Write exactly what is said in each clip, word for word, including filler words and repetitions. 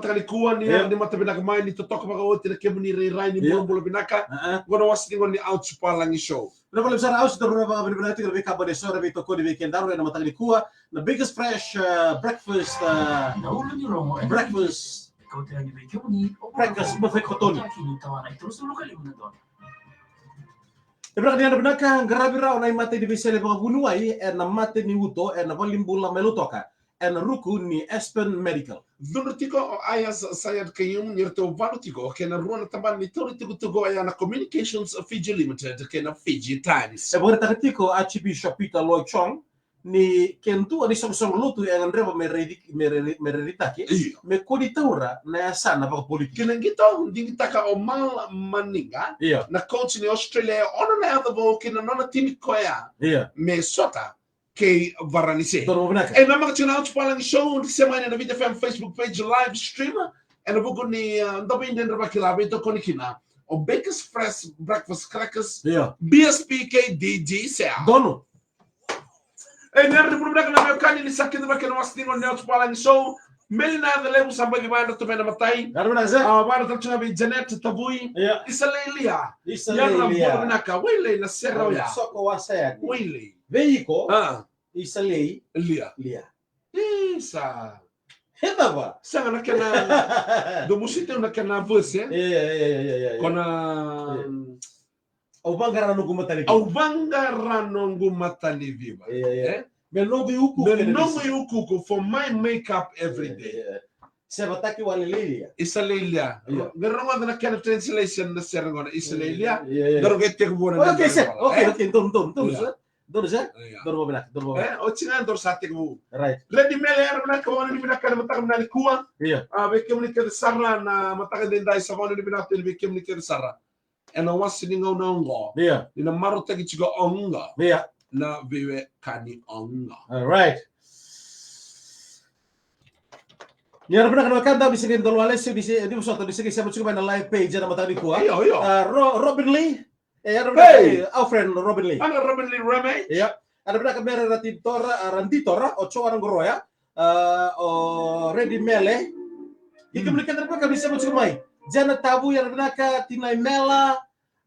Mataka nikua ni, yeah, ni mata vinaka mai, ni totoka vakaoti na kemuni rairai, ni, yeah, bulabula vinaka. Uh-uh. Qo na wase ni gauna ni Ouch Palagi Show. Na vale sara Ouch, daru na vakavinavinaka tiko na veikabani eso, na veitokoni vei kedaru ena mataka nikua. Na Biggest Fresh, uh, breakfast, uh, breakfast, breakfast buffet kotoni. E vinaka ni yadra vinaka, qaravi rawa na imatai ni veisele vakavuniwai ena mata ni uto ena valenibula mai Lautoka, ena ruku ni Aspen Medical. Cudru tiko o Ayaz Sayed Kayum, ni ratou valu tiko kei na rua na tabana ni tauri tukutuku, oya na Communications Fiji Limited kei na Fiji Times. E vakaraitaka tiko o Archbishop Peter Lloyd Chong ni ke dua na isoqosoqo lotu e gadreva me raici, me rai-, me rairitaki, io, me kua ni taura na yasana vakapolitiki. Kei na qito, digitaka o Mal Maniga, io, na coach ni Australia, e ono na yaca vou ki na nona timi koya, io, me sota kei Varanise. Donu vinaka. E namaka tiko na Ouch Palagi Show, ni sema ena Viti F M Facebook page live stream. Ena vuku ni, uh, dau veidredrevaki la, veitokoni kina o Bakers Fresh Breakfast Crackers, io, B S P kei D J Sal. Donu. E, ni yadra ni bula vinaka na veiwekani, ni sa kidavaki ena wase ni gauna ni Ouch Palagi Show. Meli na yaca levu sa baci vakayadrati mai na matai. Yadra vinaka, sir. A, vakayadrati tale tiko ga vei Janet Tavui. Io. Isa Leilia. Isa Leilia. Yadra bula vinaka. Wailei na sere oya. Soko wasa yani. Wailei. Vei iko. A. Isa Lei. Lia. Lia. Isa. He cava? Sega na kena, dou musuki tiko na kena verse, e? Io, io, io, io, io. Ko na, io. Au vaqara noqu mata ni civa. Au vaqara noqu mata ni civa. Io, io. E? Me noqu iukuuku. Me noqu iukuuku for my makeup every day. Io, io. Sevataki wale Leilia. Isa Leilia. Io. Qai rogoca na kena translation na sere qo na Isa Leilia. Io, io, io. Qai rogoca tiko vua na. Okay, sir. Okay, okay. Donu, donu, donu, sir. Donu, sir. Io. Donu vakavinaka, donu vakavinaka. E, oti ga donu sa tekivu. Right. Ready Mele, yadra vinaka, vakavinavinaka ena mataka vinaka nikua. Io. A, vei kemuni kece sara na mataka edaidai, sa vakavinavinaka tale vei kemuni kece sara. Ena wase ni gauna oqo. Io. Ni na marautaki tiko oqo. Io. Na veiwekani oqo. All right. Ni yadra vinaka na wekada, ni se qai dau lesi, ni se, ni vosota, ni se qai sema tiko mai na live page ena mataka nikua. Io, io. A, Ro-, Robin Lee. E, yadra vinaka, hey, e, our friend Robin Lee. Ana Robin Lee Reme. Io. Yadra vinaka Mere Ratitora, a, Raditora, o Joana Qoroya, a, o Ready Mele. Io, kemuni kece na vaka ni sema tiko mai. Jana Tavu, yadra vinaka, Tinai Mela,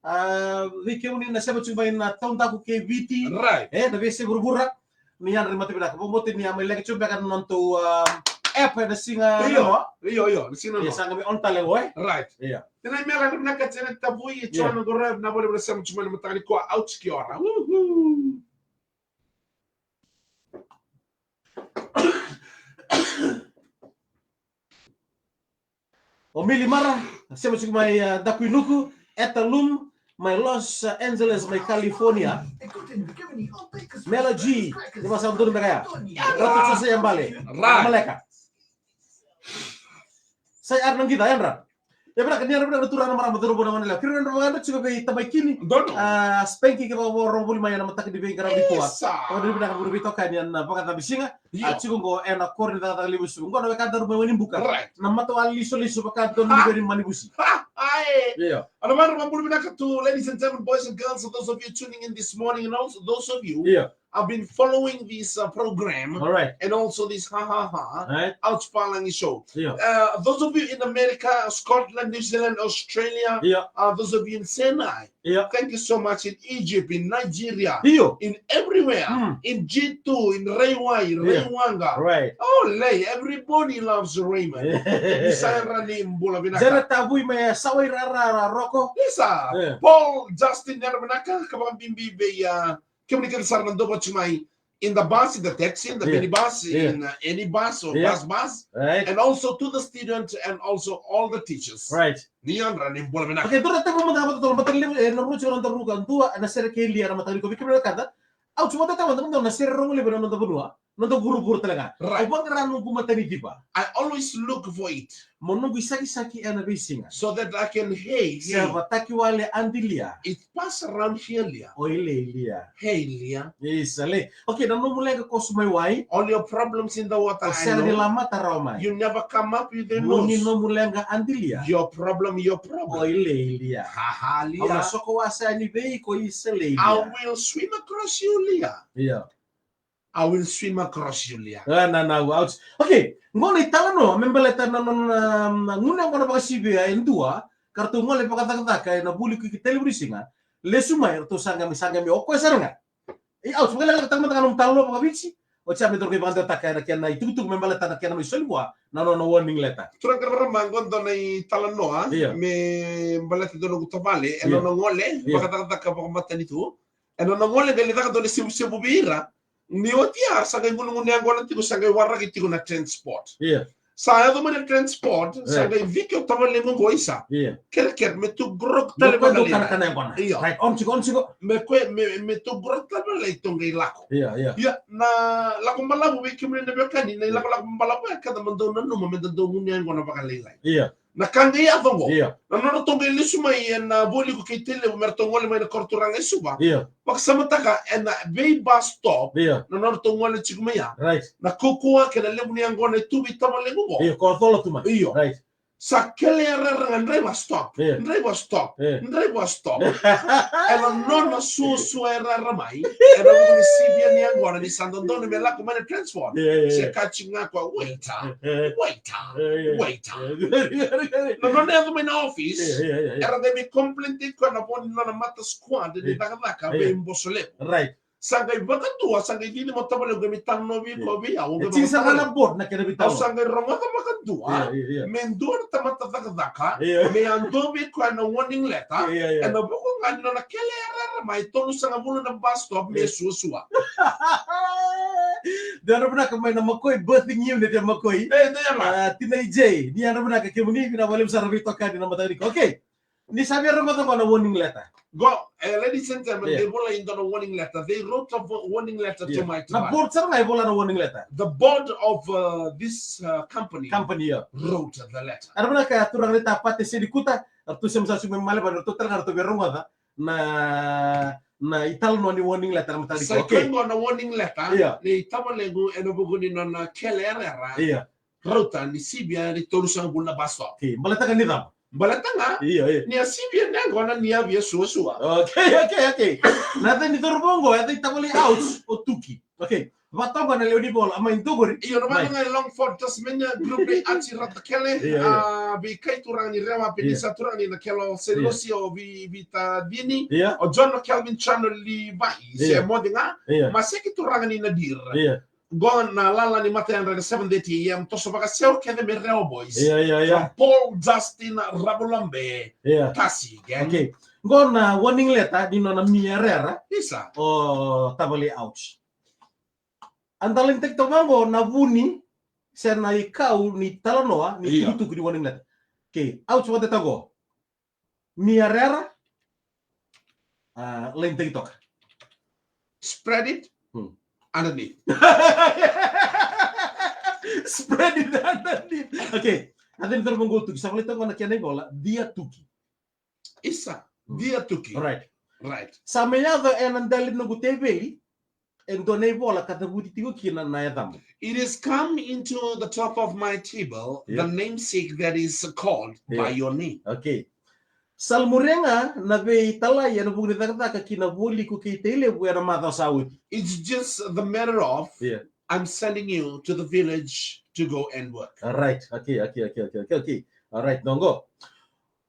a, vei kemuni na sema tiko mai na Taudaku kei Viti. Right. E, na veiyasai vuravura. Ni yadra ni mata vinaka. Vakabauta ni a mai leqa tiko beka na nodatou, a, app ena siga. Io, io, io, na siga. Io, sa qai mai on tale qo, e? Right. Io. Tinai Mela, yadra vinaka, Jana Tavu, io, Joana Qoroya, na vale vale sema tiko mai na mataka nikua, ouch, kia ora. Woohoo. O Mili Mara, sema tiko mai, a, Dakuinuku, Eta Lum, mai Los Angeles, mai California. Mela G, ni vasa donu beka ya. Ratu Jose Yabale. Ra. Maleka. Sa yadra na qita, yadra. E vinaka, ni yadra vinaka na turaga na marama, cauravou, na goneyalewa. Keirau yadra vakayadra tiko vei Tamaikini. Donu. A, Spanky, kevaka o rogo voli mai ena mataka ni veiqaravi nikua. Isa. Vakavinavinaka vei iratou na veitokani ena vakacavi siga. Io. A, tiko qo ena koro ni cakacaka levu e Suva. Qo na wekadaru mai Wainibuka. Right. Na matawale lisoliso vaka donu ni veri manivusi. Ha, ai. Io. Ana mara, bula vinaka to ladies and gentlemen, boys and girls, those of you tuning in this morning, and also those of you, io, have been following this, uh, program, all right, and also this ha ha ha, right, Ouch Palagi Show. Io. Uh, those of you in America, Scotland, New Zealand, Australia, io, uh, those of you in Senai, io, thank you so much. In Egypt, in Nigeria, io, in everywhere, mm, in G two, in Raiwai, io, Raiwaqa. Right. Oh, lei, everybody loves Raymond. Ni sa yadra ni bula vinaka. Jana Tavui mai Sawairara, Roko. Isa, io, Paul Justin, yadra vinaka, ka vakabibi vei, uh, kemuni kece sara na dau vata tiko mai in the bus, in the taxi, in the, io, minibus, io, in, uh, any bus or, io, bus bus, right, and also to the student and also all the teachers. Right. Ni yadra ni bula vinaka. Okay, dua na taba mada, mada, mada, mada, e, na rua tiko na noda ruka, dua na sere kei Lia na mataka nikua, vei kemuni na wekada. Au tiko mada, mada, mada, na sere rogo levu ena noda vanua. Noda vuravura tale ga. Right. Au vaqara noqu mataniciva. I always look for it. Mo noqu isakisaki ena veisiga. So that I can, hey, hey. Sevataki wale Aunty Lia. It pass around here, Lia. Oi lei Lia. Hey, Lia. Isa lei. Okay, na nomu leqa koso mai wai. All your problems in the water, I know. O sega ni lamata rawa mai. You never come up with the news. Mo ni nomu leqa Aunty Lia. Your problem, your problem. Oi lei Lia. Ha ha, Lia. Au na soko wasa yani vei iko, Isa lei Lia. I will swim across you, Lia. Io. I will swim across you, Lia. Ah, na, na, ouch. Okay, qo na italanoa me baleta na nona, na gunu yaqona vakasivia e dua ka ratou gole vakacakacaka ena vuli ko i Tailevu ni siga. Lesu mai ratou sa qai mai, sa qai mai o koya sara ga. E, ouch, vakalekaleka tale mada ga na nomu italanoa vakaviti. Oti ya me daru qai vakadewataka ena kena itukutuku me baleta na kena mai soli vua na nona warning letter. Turaga kei na marama, qo dua na italanoa, io, me baleta dua na noqu tavale, io, ena nona gole, io, vakacakacaka vakamatanitu. Ena nona gole qai lai caka dua na isevusevu vei ira. Ni oti ya sa qai gunugunu yaqona tiko, sa qai waraki tiko na transport. Io. Sa yaco mai na transport, sa, io, qai viki o tavalequ qo, isa. Io. Kerekere me tu grog tale, me kua e dau kanakana yaqona. Io. Right, on tiko, on tiko. Me kua, me, me tu grog tale, lai tu qai lako. Io, io. Ia, na lako balavu vei kemuni na veiwekani, na, io, ilakolako balavu e keda me dau nanuma me da dau gunu yaqona vakalailai. Io. Na ka qai yaco qo. Io. Na nodratou qai lesu mai ena vuli ko i Tailevu me ratou gole mai na koroturaga e Suva. Io. Vakasamataka ena vei bus stop. Io. Na nodratou gole tiko mai ya. Right. Na kaukauwa kei na levu ni yaqona e tu vei tavalequ qo. Io, ko cola tu mai. Io. Right. Sa kele yarayara ga, driver stop. Io. Driver stop. Io. Driver stop. Ena nona suasua yarayara mai ena vuku ni sivia ni yaqona ni sa dodonu me lako mai na transport. Io, io, io. Se kaya tiko ga o koya, waiter, io, io, waiter, io, io, waiter. Io, io, io. Na nona yaco mai na office, io, io, io, io, era qai mai complain tiko ena vo ni nona mata squad ni, io, cakacaka, io, vei Bosolevu. Right. Sa qai vakadua, sa qai cici mai o tavalequ qai mai talanoa vei, io, koya vei au, e qai tini sara ga na board na kena veitalanoa. Au sa qai rogoca vakadua, io, io, io, me dua na tamata cakacaka, io, me yadua vei koya na warning letter, io, io, io, ena vuku ga ni nona kele yarayara mai tolusagavulu na bus stop me, io, suasua. Ni yadra vinaka mai na Makoi birthing unit e Makoi. E, ni yadra. Ah, Tina J, ni yadra vinaka kemuni, vinaka vakalevu sara veitokani na mataka nikua. Okay. Ni sa via rogoca qo na warning letter. Qo, eh, ladies and gentlemen, io, they vola e dua na warning letter. They wrote a vo-, warning letter, io, to my, to na my board sara ga e vola na warning letter. The board of, uh, this, uh, company, company, io, wrote the letter. Yadra vinaka turaga ni Tapate Senikuta, ratou sema sa sucu mai Malevani, ratou tale ga ratou via rogoca na, na italanoa ni warning letter na mataka nikua. Sa i koya qo na warning letter, io, ni tavalequ ena vuku ni nona kele yarayara. Io. Rauta ni sivia ni tolusagavulu na bus stop. Okay, baleta ga ni cava? Baleta ga, io, io, ni a sivia ni yaqona ni a via suasua. Okay, okay, okay. Na yaca ni cauravou qo, yaca i tavalequ, ouch, o Tuki. Okay. Vata ga na lewe ni vola, a mai dua qori. Io, na vata ga e Longford, Tasmania, group ni Ati Ratakele, io, io, a, vei kai turaga ni Rewa, vei, io, ni sa turaga ni Nakelo, se, io, Lusi o vei, vei ta dini, io, o John o Kelvin Chano Livai, io, se moce ga, io, ma seki turaga ni Nadir. Io. Qo na lala ni matayadra ena seven thirty A M, toso vakasewa kece me Rewa Boys. Io, io, io. From Paul Justin Ravulombe. Io. Tasi, gang. Okay. Qo na warning letter ni nona mia rera. Isa. O tavalequ, ouch. A dalainitaki toka vaqo na vuni se na ikau ni talanoa ni, io, tukutuku ni warning letter. Okay, ouch, vata toka qo. Mia rera. Ah, lainitaki toka. Spread it, hmm, underneath. Spread it underneath. Okay. A dalainitaki toka vaqo o Tuki. Sa volai toka na kena ivola, Dia Tuki. Isa, hmm, Dia Tuki. Right. Right. Sa mai yaco ena dela ni noqu teveli e dua na ivola ka cavuti tiko kina na yacamu. It has come into the top of my table, io, the namesake that is called, io, by your name. Okay. Sa lai muria ga na veitalai ena vuku ni cakacaka ki na vuli ko i Tailevu ena macawa sa oti. It's just the matter of, io, I'm sending you to the village to go and work. Right. Okay, okay, okay, okay, okay. All right, noqo.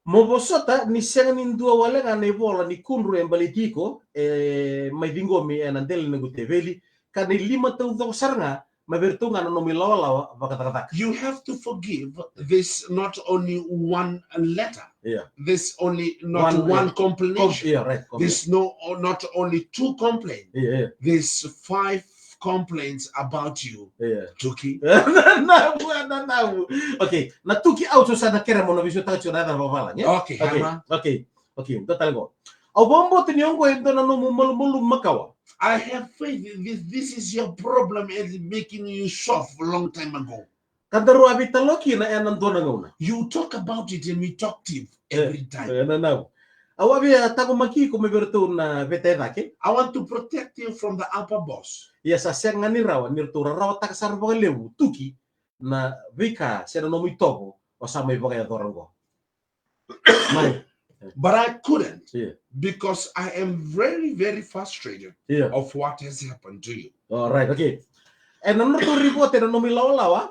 Mo vosota ni sega ni dua wale ga na ivola ni kudru e baleti iko, e mai ciqomi ena dela ni noqu teveli, ka ni lima taucoko sara ga mai vei iratou ga na nomu ilawalawa vakacakacaka. You have to forgive this not only one letter. Yeah. This only not one, one, yeah, complaint. Com-, yeah, right, complaint. This no, not only two complaints. Yeah, yeah. This five complaints about you, yeah, Tuki. Na, na, na, na. Okay, na Tuki au sa na kere mo na visio tau na da vavala, yeah? Okay, okay, ama. Okay, okay, dua tale qo. Au vakabauta ni oqo e dua na nomu malumalumu makawa. I have faith that this, this is your problem and making you soft a long time ago. Ka daru a veitalanoa kina ena dua na gauna. You talk about it and we talk to you every time. Eh, na, na. Au a via taqomaki iko mai vei iratou na veta e cake. I want to protect you from the upper boss. Ia sa sega ni rawa ni ratou rarawataka sara vakalevu, Tuki, na veika se na nomu itovo o sa mai vakayacora qo. Mai. But I couldn't, yeah, because I am very, very frustrated, yeah, of what has happened to you. All right, okay. Ena nodratou ripote na nomu ilawalawa,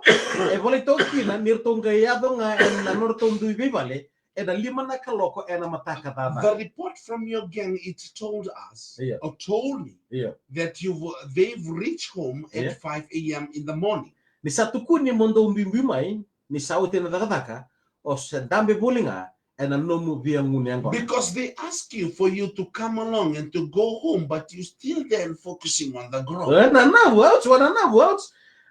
e volai toka kina ni ratou qai yaco ga ena nodratou dui veivale ena lima na kaloko ena mataka caca. The report from your gang, it told us, yeah, or told me, yeah, that you they've reached home at, yeah, five a m in the morning. Ni sa tukuni mo dou biubiu mai ni sa oti na cakacaka, o se dabe voli ga ena nomu via gunu yaqona. Because they ask you for you to come along and to go home, but you still there focusing on the ground. E, na navu, ouch, wa na navu, ouch.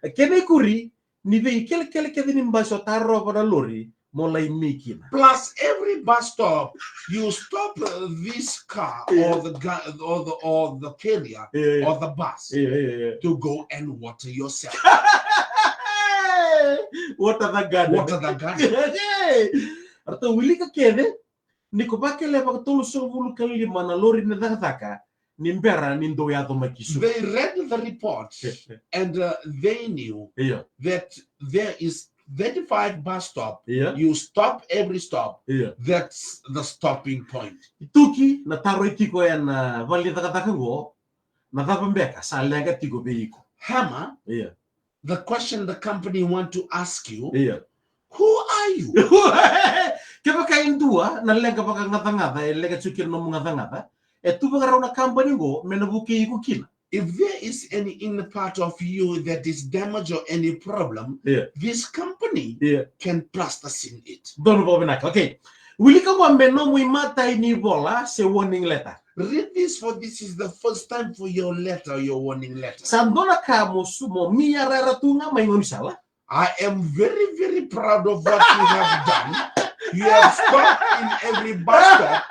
E kena ikuri, ni vei kelekele kece ni basi o tarova na lori mo lai mi kina. Plus every bus stop, you stop, uh, this car, yeah, or the ga- or the or the carrier, yeah, yeah, or the bus, yeah, yeah, yeah, to go and water yourself. Water the garden. Water the garden. Ratou wilika kece, ni ko vakele vakatolusagavulu ka lima na lori na cakacaka, ni bera ni dou yaco mai ki Suva. They read the report and, uh, they knew, yeah, that there is thirty-five bus stop. Yeah. You stop every stop. Yeah. That's the stopping point. Tuki, na taro e tiko ena vale ni cakacaka qo, na cava beka sa leqa tiko vei iko? Hema, yeah, the question the company want to ask you, yeah, who are you? Kevaka e dua na leqa vakagacagaca e leqa tiko kina nomu gacagaca, e tu vakarau na company qo me na vukei iko kina. If there is any inner part of you that is damaged or any problem, yeah, this company, yeah, can trust us in it. Donu vakavinaka. Okay. Wilika qo me nomu imatai ni vola se warning letter. Read this, for this is the first time for your letter, your warning letter. Sa dua na ka mo su- mo mi yarayara tu ga mai gaunisala. I am very, very proud of what you have done. You have stopped in every bus stop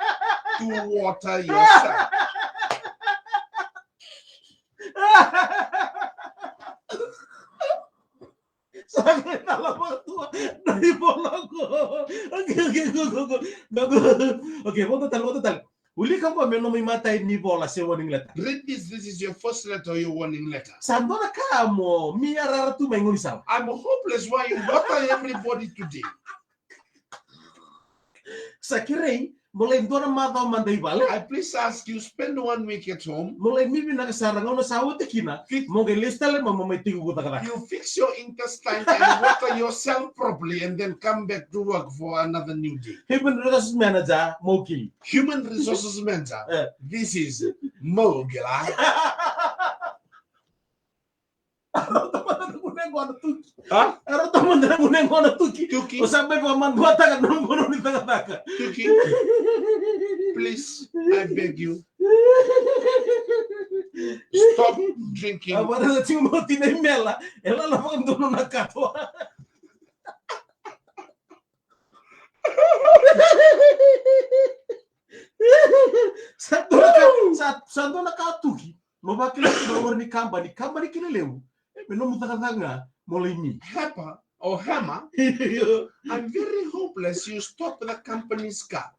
to water yourself. Sa qai tala vakatua na ivola qo. Okay, okay, go, go, go. Go, go. Okay, volta tale, volta tale. Wilika qo me nomu imatai ni vola se warning letter. Read this. This is your first letter, your warning letter. Sa dua na ka mo mi yarayara tu mai gaunisala. I'm hopeless why you bother everybody today. Sa kerei mo lai dua na macawa mada i vale. I please ask you, spend one week at home. Mo lai mi vinaka sara, gauna sa oti kina, fix- mo qai lesu tale mai mo mai tekivu cakacaka. You fix your intestine and water yourself properly and then come back to work for another new day. Human resources manager, mo kili. Human resources manager. Eh. This is Mo Gila. Era tamata na gunu yaqona, tuki. Ha? Era tamata na gunu yaqona, tuki. Tuki. O sa mai vakamaduataka na nomu vanua ni cakacaka. Tuki. Please, I beg you. Stop drinking. A vara na tiko mo tina i mela. E lala vakadonu na katoa. Sa dua na ka, sa, sa dua na ka tuki. Mo vakila tu na lori ni kabani, kabani kina levu. E me nomu cakacaka ga mo lai mi. Hepa, o Hema, I'm very hopeless you stop the company's car.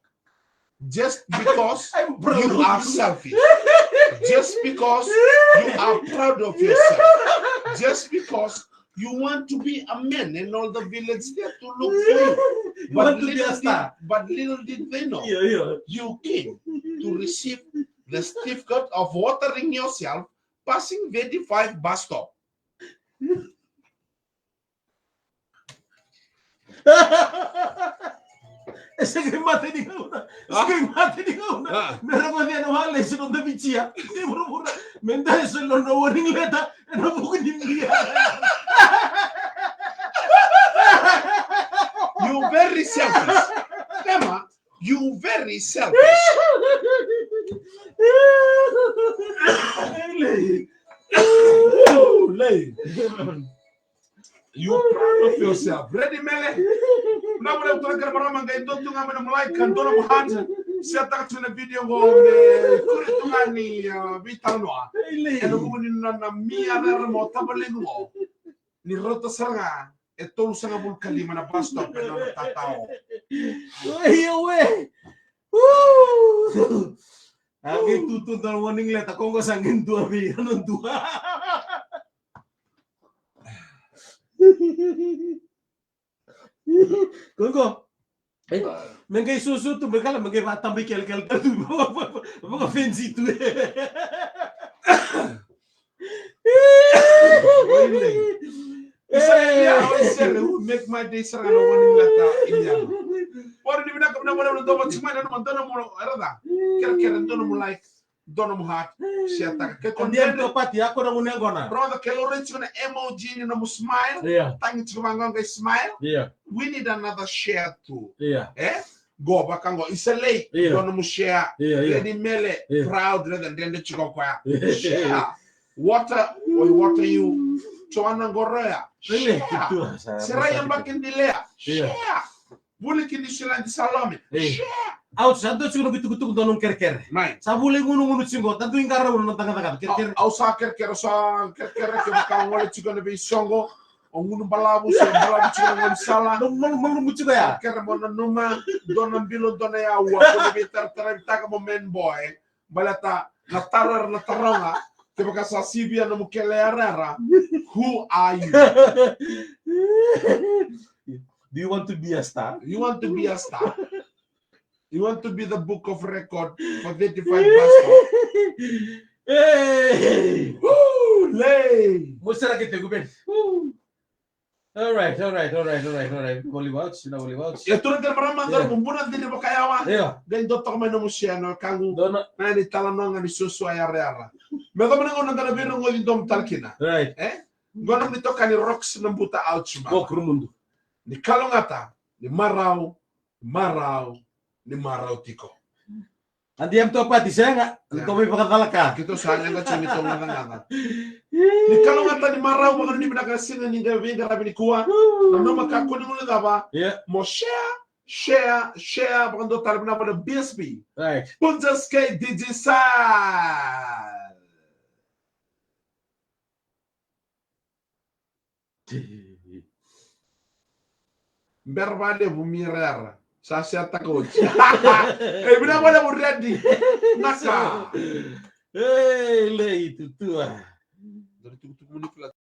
Just because I'm proud you of are you. Selfish. Just because you are proud of yourself. Just because you want to be a man and all the village there to look for you. You want to be a star. But little did, but little did they know, yeah, yeah, you came to receive the certificate of watering yourself, passing thirty-five bus stop. E se qai mate ni gauna. E se qai mate ni gauna. Ah. Me ra vacina wale e se noda vitia. E vuravura. Me da e se noda warning letter. E na vuku ni media. You very selfish. Emma, you very selfish. Lei. Lei. You proud of yourself. Ready, Mele? Na mule utu na kere marama qai dua tu ga mai na malaika, dua na muhata. Share taka tu na video qo me kuri tu ga ni, uh, veitalanoa. Ena vuku ni nona mia na ramo tavalequ qo. Ni rauta sara ga e tolusagavulu ka lima na bus stop e nona tatao. Oi, oi. Woo! A qai tutu dua na warning letter, ko qo sa qai dua vei ira na dua. Ko qo. E, me qai susu tu, me kala, me qai vataba i kelekele tu. Vakafensi tu. Isa, ia, o Isele, u make my day sara na wani lata, ia. Ora ni vinaka, vinaka, vinaka, vinaka, vinaka, vinaka, vinaka, era da. Kere, kere, dua nomu like, dua nomu heart, share taka. Ke ko dede, pati, ako na gune gona. Brother, ke lo raici na emoji ni nomu smile. Ia. Tagi tiko vaqo qai smile. Ia. We need another share too. Ia. Eh? Qo, vaka qo, Isalei, ia, dua nomu share. Ia, ia. Lady Mele, ia, proud, raica, dede tiko koya. Ia. Share. Water, oi, water you. Joana Goroya. Share. Serai Yabaki Dilea. Ia. Share. Vuli ki Niusiladi Salome. Ia. Share. Au sa dua tiko na vitukutuku dua nomu kerekere. Mai. Sa vuli gunugunu tiko, ta dui qarau na cakacaka. Kerekere. Au, au sa kerekere, sa kerekere, kevaka gole tiko na veisoqo. O gunu balavu, se balavu tiko na gaunisala. Nomu malumalumu tiko ya. Kerekere mo nanuma, dua na bilo, dua na yaua, ko na veitaratara vitaka mo man boy. Baleta na taro era na taroga, kevaka sa sivia nomu kele yarayara, who are you? Do you want to be a star? You want to be a star? You want to be the book of record for thirty-five bus stop? Hey! Woo, lei! Mo sara ke te guben. Woo! All right, all right, all right, all right, all right. Voli vouch, na voli vouch. Ia, turaga kei na marama, ia, dou bubuna dini vakayawa. Ia. Qai dua toka mai nomu share, na wekaqu. Dua na. Na ni talanoa ga ni suasua yarayara. Me yacova na gauna da na veirogoci domo tale kina. Right. Eh? Qo na nomuni itokani Rocks Nabuta Alchuma. Ko Kurumudu. Ni kalougata, ni marau, marau, ni marau tiko. A D M Topati, sega. Sega. Ni tou veivakacalaka. Keitou sa leqa tiko, ni tou gacagaca. Ni kalougata, ni marau, vakanuinui vinaka na siga ni qai veiqaravi nikua. Woo. Nanuma, kakua ni guilecava. Yeah. Mo share, share, share, vakadua tale, vinaka vakalevu na B S B. Right. Punjas K D J Sal. Bera vakalevu, Mirera. Sa share-taka oti. Ei, vinaka vakalevu, Redi. Naka. Ei, lei tutua. Dua na tukutuku muni kula.